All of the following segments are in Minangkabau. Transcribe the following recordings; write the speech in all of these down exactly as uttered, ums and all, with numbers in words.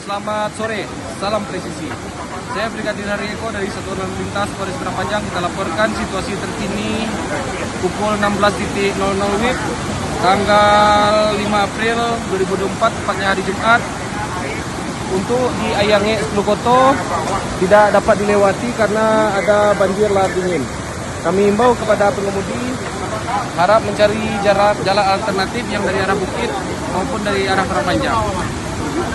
Selamat sore, salam presisi. Saya Brigadir Hari Eko dari Satuan Lalu Lintas Polres Padang Panjang. Kita laporkan situasi terkini pukul enam belas titik nol nol W I P, tanggal lima April dua ribu dua puluh empat, tepatnya hari Jumat. Untuk di Ayangek Sepuluh Koto, tidak dapat dilewati karena ada banjir lahar dingin. Kami imbau kepada pengemudi, harap mencari jarak, jalan alternatif yang dari arah bukit maupun dari arah Padang Panjang.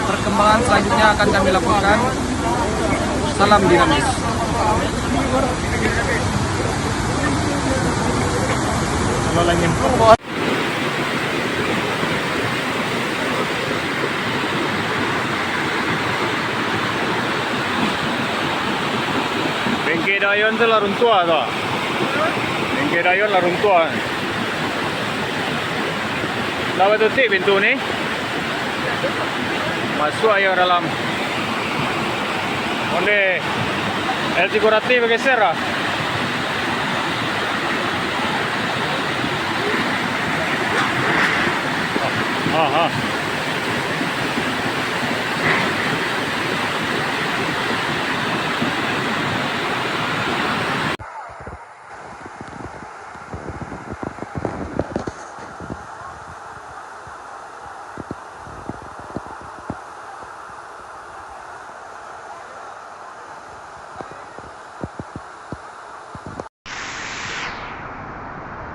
Perkembangan selanjutnya akan kami laporkan. Salam dinamis. Bengke Dayon tu lah runtuah tu. Bengke Dayon lah runtuah. Lah batutuik pintu ni. Masuak aia dalam. Onde, L tigo ratus bageser lah. Ah, ah.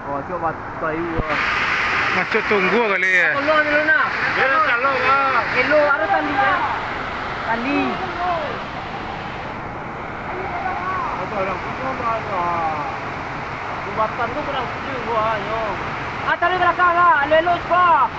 Oh, cuba batai gua. Masuk tunggu kali ya. Kalau dulu nah. Dia nak calon lah. Elo ada tali ya. Tali. Apa orang punya lah. Jembatan tu kurang setuju gua, yo. Ah, tarik belakang lah. Elo-elo cuba.